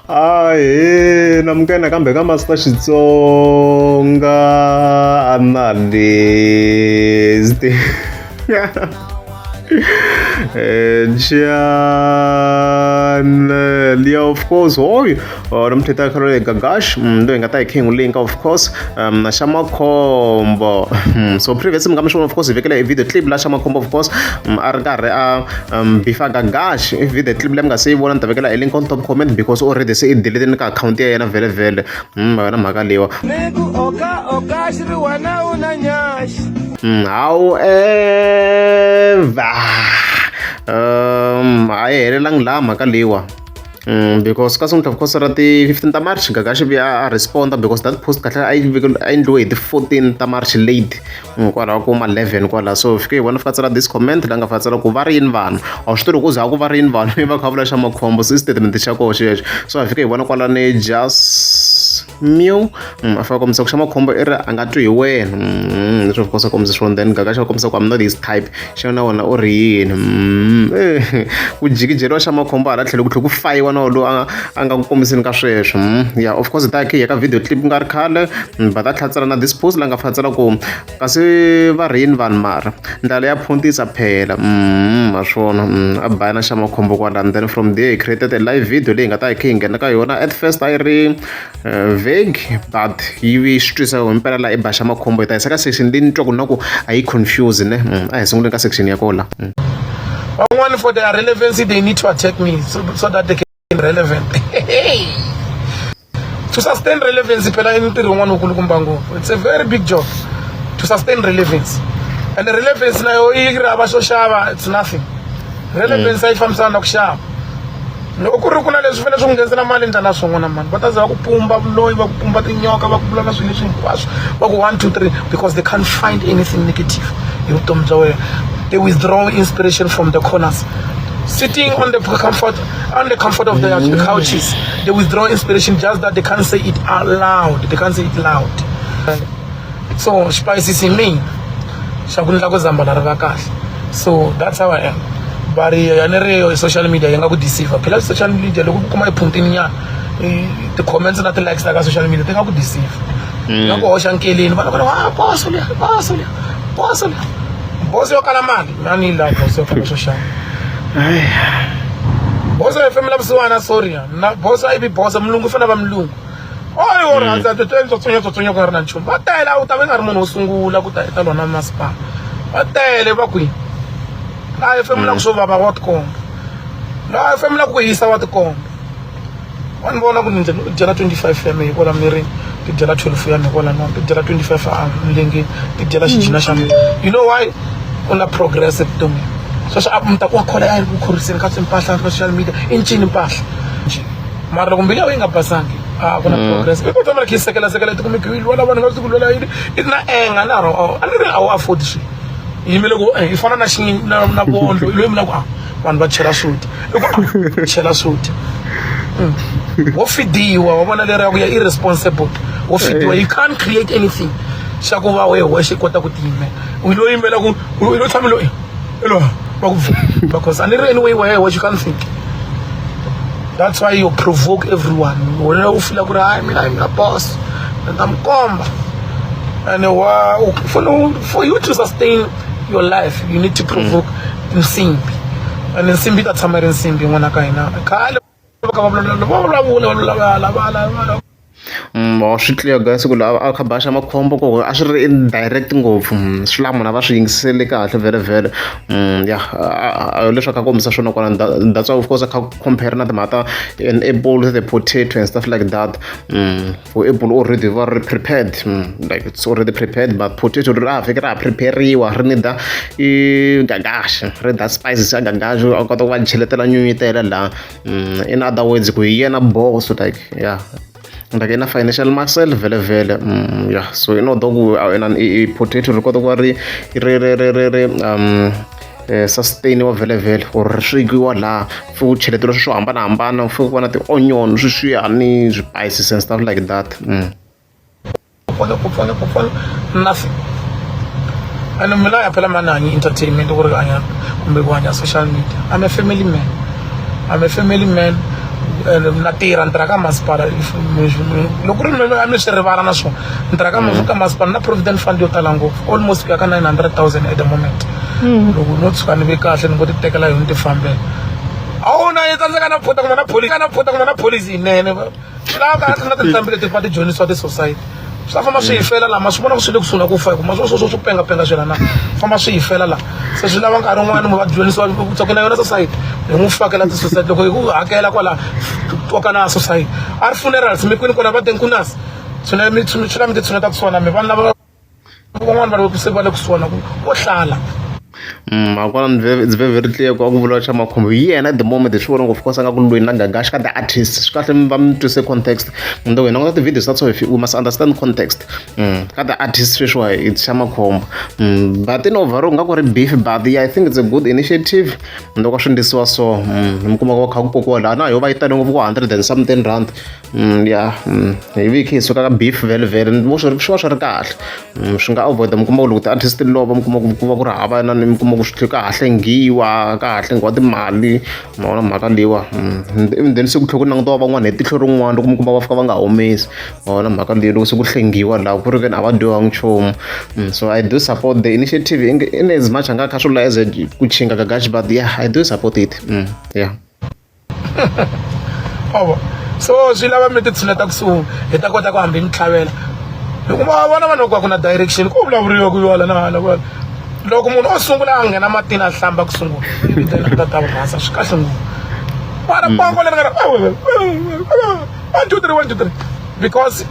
Ahee namukela nakambe ka Master Xitsonga Analyst channel ya of course hoy namuntlha hi ta kha le Gagash loyi hi nga ta hi kha hi n'wi linka of course na xa makhombo so previous mi nga mi swi vona of course hi vekele hi video clip la xa makhombo of course a ri karhi a bifa Gagash i video clip leyi mi nga se yi vona ni ta vekela hi link on top comment because already se i delete ni ka akhawunti ya yena vhele vhele yona mhaka leyiwa Ni ku oka oka xi ri wena u na nyaxi. However a yi helelangi laha mhaka leyiwa because ka of course ra ti 15 ta March Gagashi vuya a responda because that post kahle a yi a yi endliwe hi ti 14 ta March late kwalaho ko ma 11 kwalaho so fike hi vona fika tsala this comment la nga fika tsala ku va ri yini vanhu a swi tivi ku za ku va ri yini vanhu i va kha vula xa makhombo se i statement xa koho xexo so hi fike hi vona kwalani just mew a fika kombisa ku xa makhombo i ri a nga twi hi wena leswi of course a kombisa swona then Gagashi a kombisa ku I'm not his type xana wena u ri yini ku jikijeriwa xa makhombo hala tlhelo ku tlhela ku fayiwa na lowu a nga ku kombiseni ka sweswo yeah of course ta khe hi ya ka video clip ku nga ri khale but a tlhela tsala na this post la nga fika tsala ku kasi va ri yini vanhu mara ndlala ya phuntisa phela ma swona a baya na xa makhombo kwalano then from there he created a live video leyi nga ta hi khe hi nghena ka yona at first a yi ri vague but yi vi swi twisa hi mpela la i ba xa makhombo hi ta yisa ka section leyi ni twaku na ku a yi confuse ne a hi sunguleni ka section ya kona la. Van'wani for their relevancy they need to attack me so that they can be relevant. To sustain relevancy phela i ntirho wun'wana wukulukumba ngopfu. It's a very big job to sustain relevance. And relevance na yo yi ri hava xo xava it's nothing. Relevance a yi fambisana na ku xava. Loko ku ri ku na leswi fanele swi ku nghenisela mali ndla na swona mani va ta za va ku pumba vuloyi va ku pumba tinyoka va ku vula na swilo leswi hinkwaswo va ku 1 2 3 because they can't find anything negative hi vutomi bya wena. They withdraw inspiration from the corners. Sitting on the comfort of their couches, they withdraw inspiration just that they can't say it out loud. They can't say it loud. So xipayisisi hi mina xa ku ndla ku zambala ri va kahle. So that's how I am. Va ri ya ni ri social media yi nga ku deceive. Phela social media loko ku kuma i phuntini nyana ti-comments na ti-likes ta ka social media ti nga ku deceive. Ti nga ku hoxa nkeleni vanhu va ah boso liya boso liya boso liya boso yo kala mali mina ni yi lava boso yo kala swo xava. Boso yo hefemula vusiwana sorry na boso a yi vi boso mulungu u fanele a va mulungu. Oyi wo rhandza titsotsonya tsotsonya ku nga ri na nchumu va tele a wu ta va nga ri munhu wo sungula ku ta eka lona masipala va tele va kwihi laha hefemulaka swo vava wa tikomba laha hefemulaka ku hisa wa tikomba wa ni vona ku ni ndlela dyela 25 ya mehe kwala mirini ti dyela 12 ya mehe kwala nwa ti dyela 25 a milengeni ti dyela xijina xa mina you know why u na progress evuton'wini sweswo a mi ta ku wa khola ya ri ku khoriseni ka timpahla ka social media i ncini mpahla mara loko mbilu ya wena yi nga basangi a ku na progress i ku twa mara khe yi sekela sekela ti kumeki yi lwela vanhu nga swi ku lwela yini i na enga na ro a ni ri a wu afford swilo yimele ku i fana na xi na na vondlo i lo yimela ku a vanhu va chela swo dya i ku a chela swo dya wo fidiwa wa vona leriya ku ya irresponsible wo fidiwa you can't create anything xa ku va wehe wexe i kota ku tiyimela u lo yimela ku u lo tshame lo elo va ku because a ni ri anyway wehe wexe you can't think. That's why you provoke everyone. Wena u feel ku ri hayi mina hi mina boss ni ta mi komba and wa for you to sustain your life you need to provoke nsimbi and nsimbi yi ta tshama yi ri nsimbi n'wana ka hina khale va kha va vulavula va vulavula va vulavula Wa swi clear guys ku lava a kha ba xa makhombo ku a swi ri indirect ngopfu swi lava munhu a va swi yingisele kahle vhele vhele ya leswi a kha kombisa swona kwala that's why of course a kha compare na timhaka ta an apple the potato and stuff like that for apple already va ri prepared like it's already prepared but potato ri ra ha fike ra ha prepare-iwa ri need i gagaxa ri da spices ya gagaxa a kota ku va cheletela nyunyutela laha in other words ku hi yena boss like yeah like ina financial muscle vhele vhele yeah so in order ku ina i potato ri kota ku va ri ri ri ri ri ri sustain-iwa vhele vhele or ri swekiwa laha ku cheleteriwa swilo swo hambanahambana ku va na ti-onion sweswiyani swipices and stuff like that. Ku pfuna ku pfuna nothing and mina ya phela mani hanyi entertainment ku ri hanya kumbe ku hanya social media. I'm a family man. I'm a family man. Na tirha, ni tirha ka masipala. Loko ku ri a mi swi rivala na swona, ni tirha ka ka masipala na provident fund yo tala ngopfu, almost ku ya ka 900 000 at the moment. Loko no tshuka ni ve kahle, ni ngo ti tekela yona, ni ti fambela. A wu na yi tsandzeka na phota kumbe na police na phota kumbe na police yinene. Swi lava kahle na tinqambi leti va ti joinisiwa ti-society, swi ta famba swi hi fela laha. Ma swi vona ku swi le kusuhi na ku fa, hi ku ma swo swo swo pengapenga swi na famba swi hi fela laha. Se swi lava nkarhi wun'wani va joinisiwa tsoko na yona society, hi n'wi fakela ti-society. Loko hi ku hakela kwala koka na society a ri funerals mi kwini kona va teng kunasi tshune mi swi la mi ti tshuneta kusuhana mi vanhu lava van'wani va le se va le kusuhana ku ko hlala. Hakona it's very very clear ku a ku vuriwa xa Makhombo hi yena at the moment. Hi swi vona ngopfu course a nga ku lweni na Gagash ka the artist. Swi kahle mi va mi twise context. Ndo hi languta ti-videos ta so we must understand context ka the artist. Sweswiwa it's xa Makhombo, but in overall nga ku ri beef, but yeah, I think it's a good initiative loko swi ndlisiwa so. Mi kuma ku kha ku kokiwa laha na yo va yi tale ngopfu ku hundred and something rand. Yeah, hi viki hi suka ka beef vhele vhele vo swi va swi ri kahle. Swi nga avoid mi kuma ku loko ti-artist ti lova, mi kuma ku ku va ku ri hava na mi kuma ku swi ka ha hlengiwa, ka ha hlengiwa timali. Ma vona mhaka leyiwa? Even then se ku tlhela ku langutiwa van'wana hi tihlo rin'wana loko mi kuma va fika va nga humesi. Ma vona mhaka leyi? Loko se ku hlengiwa laha ku ri ke ni a va dyiwangi nchumu. So I do support the initiative in as much a nga kha swi vula as a ku chinga Gagashi, but yeah, I do support it. Yeah. Ova so swi lava mi ti tshuneta kusuhi, hi ta kota ku hambi mi tlhavela hikuva vona vanhu va ku na direction ku vulavuriwa ku yiwa la na hala ku loko munhu o sungula a nghena matini a hlamba ku sungula, ivi then a ta ta rhasa. Swi kahle ngopfu mara pongo leri nga ri one two three, one two three, because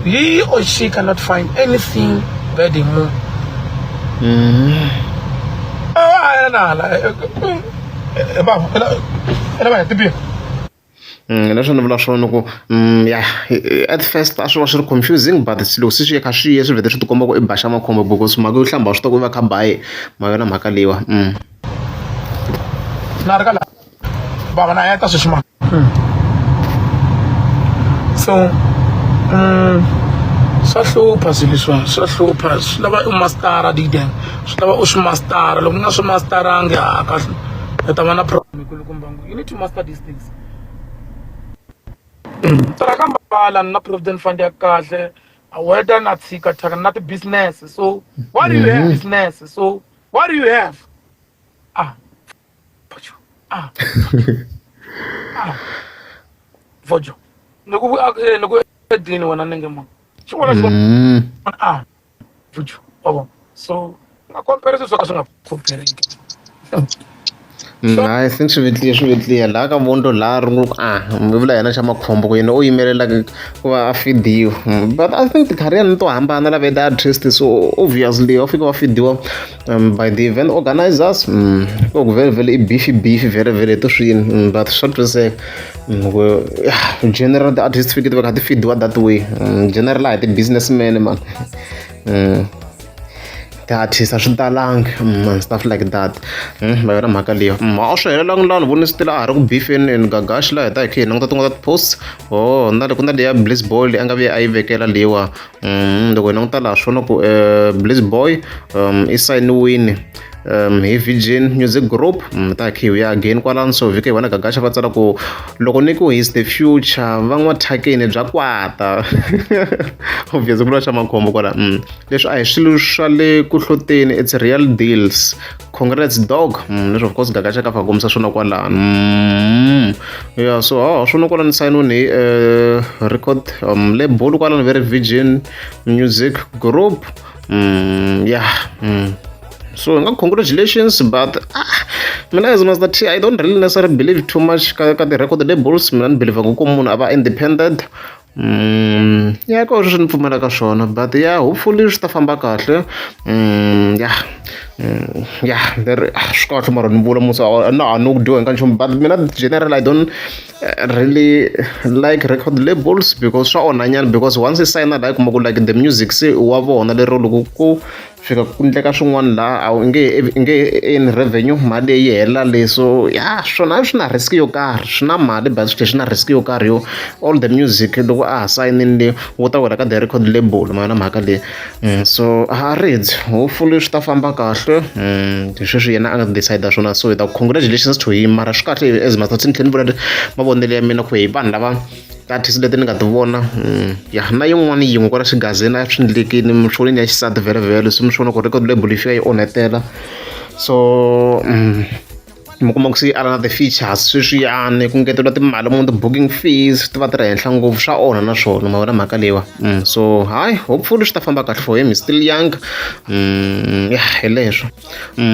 he or she cannot find anything bad in munhu. Ah, na hala bava ela va tibiha. Leswi ni vula swona ku ya at first a swi va swi ri confusing, but loko se swi ya kha swi ya swi vhete swi tikomba ku i ba xa Makhombo, because mhaka yo hlamba swi ta ku i va kha baye ma yona mhaka leyiwa. Na ri ka la bava na heta sweswi ma so swa hlupha swilo leswiwani, swa hlupha. Swi lava u mastara dideng, swi lava u swi mastara. Loko u nga swi mastarangi, ha kahle u ta va na problem kulukumba. You need to master these things. Tirha ka mbala na provident fund ya kahle whether na tshika thyaka na ti-business. So what do you have? Business, so what do you have? Ah, ah, ah, vojo ni ku ni ku edini wena nenge munhu xin'wana xin'wana. Ah, vojo wa vona, so nga compare swilo swo ka swi nga compareki. I think swi vetliye, swi vetliye laha ka vondo laha ri ngo a mi vula yena xa Makhombo ku yena u yimelela ku va a fidiwa, but I think ti-career ni to hambana lava the artist, so obviously va fika va fidiwa by the event organizers. Ku vhele vhele i beef, beef vhele vhele to swini, but swa twisiseka ku yeah, general the artist fike ti va kha ti fidiwa that way. General a hi ti-businessman man. Ti-artist a swi talangi and stuff like that. Va yona mhaka leyo a swi helelangi laha ni voni still a ha ri ku beefeni and Gagash laha hi ta hi kha hi languta tin'wana ta ti-posts. Oh, na le ku na leya Bliss Boy leyi a nga vuya a yi vekela leyiwa. Loko hi languta laha swona ku Bliss Boy i sayiniwini hi Virgin Music Group. Ta hi kha hi ya again kwalano, so vhike hi vona Gagasha va tsala ku loko ni ku he's the future van'wa thyakeni bya kwata. Obviously ku vula xa Makhombo kwala. Leswi a hi swilo swa le ku hloteni, it's real deals, congrats dog. Leswi of course Gagasha ka fika kombisa swona kwalano. Yeah, so ha swona kwalano sayiniwini hi record label kwalano very Virgin Music Group. Yeah. So nga congratulations, but ah, mina as Master T, I don't really necessarily believe too much ka ti-record labels. Mina ni believe ku munhu a va independent. Ya ko sweswi ni pfumela ka swona, but yeah, hopefully swi ta famba kahle. Yeah, there swi kahle mara ni vula musa na a ni ku dyiwa hi ka nchumu, but mina general I don't really like record labels because swa onha nyana, because once i sayina laha i kuma ku like the music se wa vona lero loko ku Fika ku endleka swin'wana laha a wu nge i nge earn revenue mali leyi yi hela le so ya swona swi na risk yo karhi swi na mali but swi tlhela swi na risk yo karhi yo all the music loko a ha sayinile le wu ta wela ka the record label ma yona mhaka leyi so a ridzi hopefully swi ta famba kahle sweswi yena a nga decide swona so hi ta congratulations to him mara swi kahle as Master ni tlhela ni vula mavonelo ya mina ku hi vanhu lava ti-artist leti ni nga ti vona ya na yin'wana yin'we kwala xigazini a swi endlekile mi swi vonile ya xisati vhele se mi swi vona ku record label yi fika yi onhetela so mi kuma ku se yi ala na ti-features sweswiyani ku ngeteriwa timali mu ti-booking fees ti va ti ri henhla ngopfu swa onha na swona ma vona mhaka leyiwa so hayi hopefully swi ta famba kahle for him he's still young ya hi leswo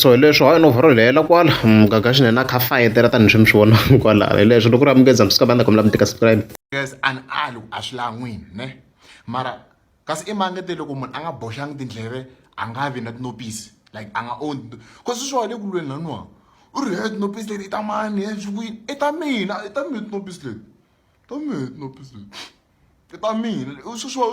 so hi leswo hayi no overall hi hela kwala Gagashi na yena a kha a fayetela tanihi swi mi swi vona kwala hi leswo loko ri amukeza mi suka va kombela mi tika subscribe. Guys a ni ali ku a swi la n'wini ne mara kasi i mangete loko munhu a nga boxangi tindleve a nga vi na tinopisi like a nga own cause sweswi wa le ku lweni laniwa u ri he tinopisi leti i ta mani he swi kuyini i ta mina i ta mina tinopisi leti ta mina tinopisi leti i ta mina sweswi wa.